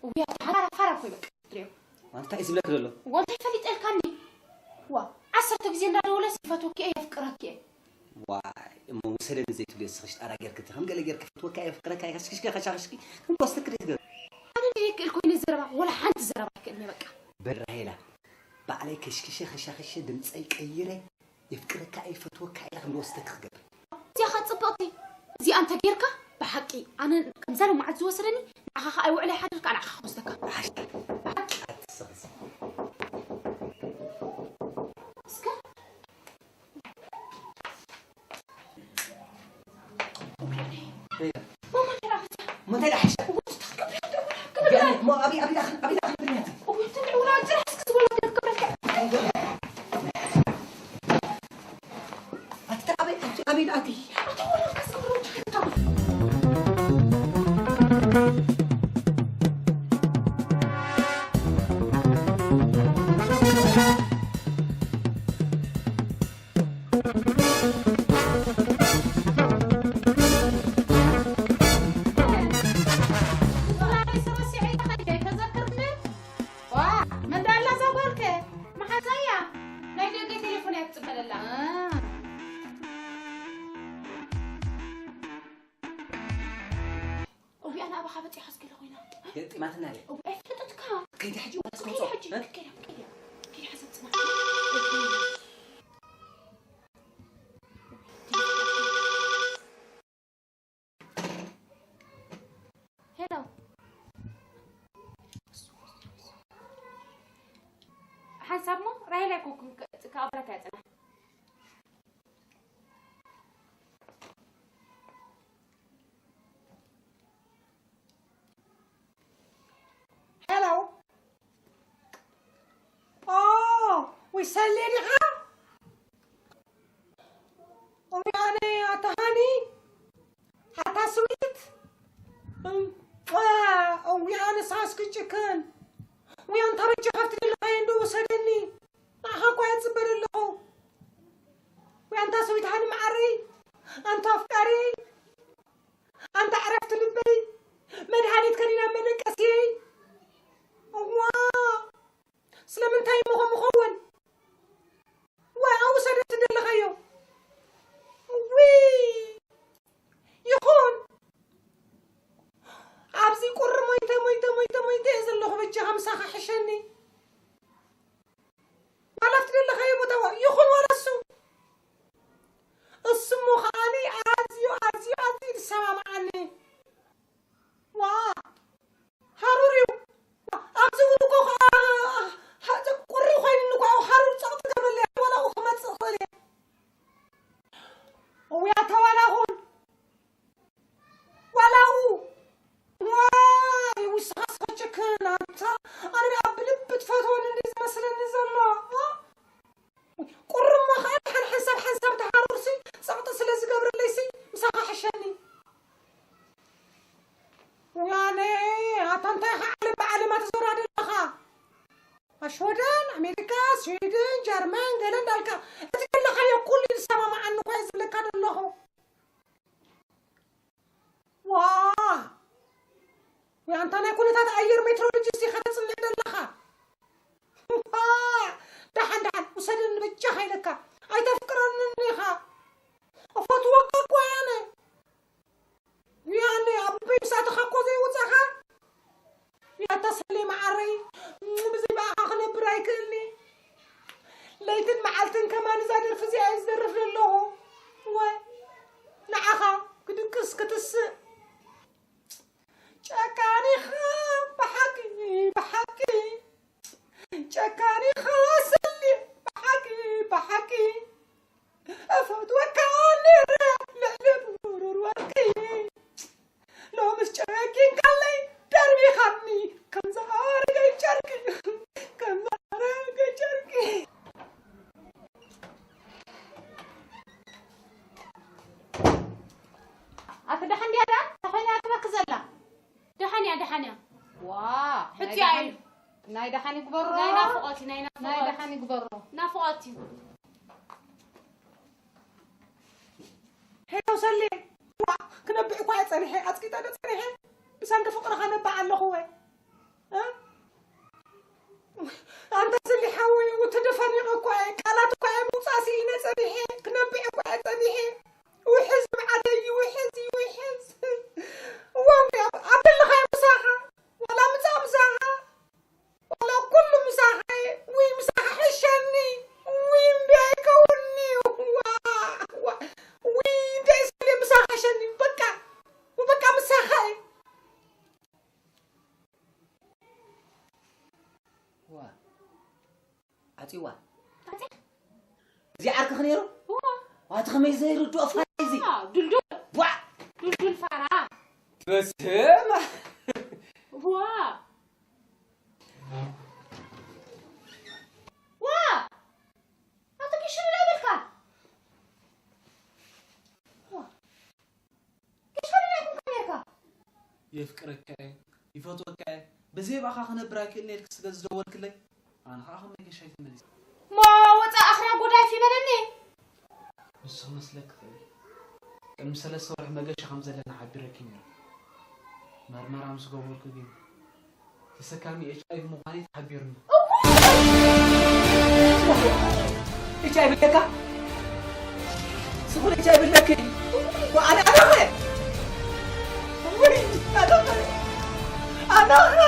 ውያ ፋራ ፋራ እኮ እዩ በቃ ትሪኦ። ዋንታ እዩ ዝብለክ ዘሎ። ወንታይ ፈሊጠልካኒ? ዋ ዓሰርተ ግዜ እንዳደወለ ይፈትወኪ እየ የፍቅረኪ እየ። ዋይ እሞ ውሰደኒ ዘይትብልዮ ስኽሽ ጣራ ጌርክ እቲ ከም ገለ ጌርክ ፈትወካ እየ የፍቅረካ እየ ከሽክሽከ ከሻኽሽኪ ከም ወስደክ ዘይትገር። ኣነ ድየ ክእል ኮይነ ዘረባ ወላ ሓንቲ ዘረባ ኣይክእልን እየ በቃ። በል ራሄላ ባዕለይ ከሽክሸ ከሻኽሸ ድምፀይ ቀይረ የፍቅረካ እየ ይፈትወካ እየ ኢለ ከም ዝወስደክ ክገብር። እዚኣ ኸዓ ፅብቕቲ እዚኣ እንተ ጌርካ ብሓቂ ኣነ ከምዛ ሎማዓት ዝወሰደኒ ንዓኻ ኸዓ ኣይውዕል ኣይሓድር ከዓ ንዓኻ ክወስደካ ሓሽታ ብሓቂ ኣትስኽስ እስከ ሬላ ማማ እንታይ ደኣ ሓሻ እሞ እንታይ ደኣ ሓሻ እሞ እንታይ ደኣ ሓሻ እሞ እንታይ ደኣ ሓሻ እሞ ኣብይ ኣብይ ደኣ ኣብይ ደኣ ብንያት እሞ እንታይ ደኣ ወላ ጭራሽ እስከ ዝበላ ክትገብረልካ ኣቲ ኣበይ ኣቲ ኣበይ ኣቲ ኣቲ ወላ ከስምሮ ትክታ እውይ ኣነ ኣባኻ በፂሓ ስገለ ኮይና ገጢማትና እያ እውይ ኣይፈለጠትካ ከይዲ ሕጂ ወላ ከይዲ ስከምፆ ሕጂ ከይዲ ከይዲ ከይዲ ሓሰብ ፅና ሄሎ ሓንሳብ ሞ ራሄል ኣይኮንኩን ክኣብረካ እያ ፅናሕ ሄሎ ኦ ወይ ሰሌ ዲኻ እውይ ኣነ ኣታ ሃኒ ኣታ ስዊት እውይ ኣነ ሳስክጭክን ውይ ኣንታ በጃ ካብቲ ደለኻዮ እንዶ ውሰደኒ ንዓኻ እኳ እየ ዝፅበ ዘለኹ ውይ ኣንታ ስዊት ሃኒ መዓረይ ኣንታ ኣፍቃሪየይ ኣንታ ዕረፍቲ ልበይ መድሃኒት ከኒና መደቀስየይ እዋ ስለምንታይ እሞ ከምኡ ኸውን ዋይ ኣውሰደት ደለኻዮ ውይ ይኹን ኣብዚ ቁሪ ሞይተ ሞይተ ሞይተ ሞይተ እየ ዘለኹ በጃኻ ምሳኻ ሕሸኒ ዋላ ኣብቲ ደለኻዮ ቦታ ይኹን ዋላ እሱ እሱ እሞ ከዓኒ ኣዝዩ ኣዝዩ ኣዝዩ ዝሰማምዓኒ ዋ ሃሩር እዩ ኣብዚ እውን እኮ ቁሪ ኮይኑኒ እኮ ሃሩር ፀቕጢ ገብረለይ ዋላ ክመፅእ ክእል እየ እውይ ኣታ ዋላ ኹን ዋላ ኡ ዋይ ውስኻስ ከጭክን ኣንታ ኣነ ደኣ ብልቢ ትፈትወኒ እንዲ ዝመስለኒ ዘሎ ቁርሞ ኸዓ ሓንሓንሳብ ሓንሳብ ተሃሩርሲ ጸቕጢ ስለ ዝገብረለይሲ ምሳኻ ሕሸኒ ዋነ ኣታ እንታይ ኸዓ ዓለም ብዓለማ ትዞራ ዘለኻ ኣሽወደን ኣሜሪካ ስዊድን ጀርመን ገለ እንዳልካ እቲ ዘለኻዮ ኩሉ ዝሰማማዓኒ እኳ ዝብለካ ዘለኹ ዋ ወይ ኣንታ ናይ ኩነታት ኣየር ሜትሮሎጂስት ኢኻ ተጽንዕ ዘለኻ ደሓን ደሓን ውሰደኒ በጃኻ ኢለካ ኣይተፍቅረንን ኢኻ እፈትወካ እኮ ያነ ያነ ኣበይ ምሳትኻ እኮ ዘይውፃኻ ያታ ሰሌ መዓረይ ብዘይ ብኣኻ ክነብር ኣይክእልኒ ለይትን መዓልትን ከማን እዛ ደርፊ እዚኣ እየ ዝደርፍ ዘለኹ ወይ ንዓኻ ክድቅስ ክትስእ ጨካኒኻ ብሓቂ ብሓቂ ጨካኒኻ ሰሌ ብሓቂ ብሓቂ እፈትወካ ነይረ ልዕሊ ብሩር ወርቂ ሎምስ ጨኪንካለይ ደርቢኻኒ ከም ዝኣረገ ጨርቂ ከም ዝኣረገ ጨርቂ ኣቲ ደሓን ድያ ደኣ ተኾይና ትበኪ ዘላ ደሓን እያ ደሓን እያ ዋ ሕትያ እዩ ናይ ደሓን ይግበሮ ናይ ናፍቖት እዩ ናይ ናይ ናፍቖት ደሓን ይግበሮ ናፍቖት እዩ ሄሎ ሰሌ ዋ ክነብዕ እኳ እየ ጸኒሐ ኣጽቂጠ ዶ ጸኒሐ ብሰንኪ ፍቕርኻ ነባዕ ኣለኹ ወይ ሓወይ፣ ተደፋኒቐ እኳ እየ፣ ቃላት እኳ እየ ምውጻእ ስኢነ ጸኒሐ፣ ክነብዕ እኳ እየ ጸኒሐ። ውሕዝ ብዓተይ ይውሕዝ ይውሕዝ። ዋው፣ ኣብ ዘለኻዮ ምሳኻ፣ ዋላ ምጻእ ምሳኻ፣ ዋላ ኩሉ ምሳኻ እየ። ውይ፣ ምሳኻ ሕሸኒ። ውይ፣ እምቢ ኣይከውንኒ። ዋ፣ ዋ፣ ውይ፣ እንታይ ስለ ምሳኻ ሕሸኒ። በቃ፣ በቃ ምሳኻ እየ። ዋ፣ ዓጺዋ። ዓጺ? እዚ ዓርክኽ ነይሩ? ዋ። ዋቲ ከመይ ዘይርድኦ ፋራ እዚ? ዋ፣ ዱልዱል። ዋ! ዱልዱል ፋራ። በስመ ኣብ። ዋ። ዋ! ኣቶ ኪሽን እንታይ በልካ? ዋ። ኪሽን እንታይ ኮንካ ነርካ? የፍቅረካ እየ፣ ይፈትወካ እየ፣ ብዘይ ብኣኻ ክነብር ኣይክእልን እየ ኢልኪ ስለ ዝደወልክለይ፣ ኣነ ኸኣ ከም መገሻ እዩ ተመሊሰ። ሞ ወጻእ ኣኽርያ ጎዳይፍ ይበለኒ። ንሱ ክመስለኪ ይኽእል እዩ። ቅድሚ ሰለስተ ወርሒ መገሻ ከም ዘለና ሓቢረኪ ነይረ። መርመራ ምስ ገበርኩ ግን ተሰካሚ ኤች ኣይ ቪ ምዃነይ ተሓቢሩኒ። ኤች ኣይ ቪ ኣለካ? ስኹን ኤች ኣይ ቪ ኣለኪ? ወ-፣ ኣነ፣ ኣነ ኸ? ወይ፣ ኣነ ኸ? ኣነ ኸ?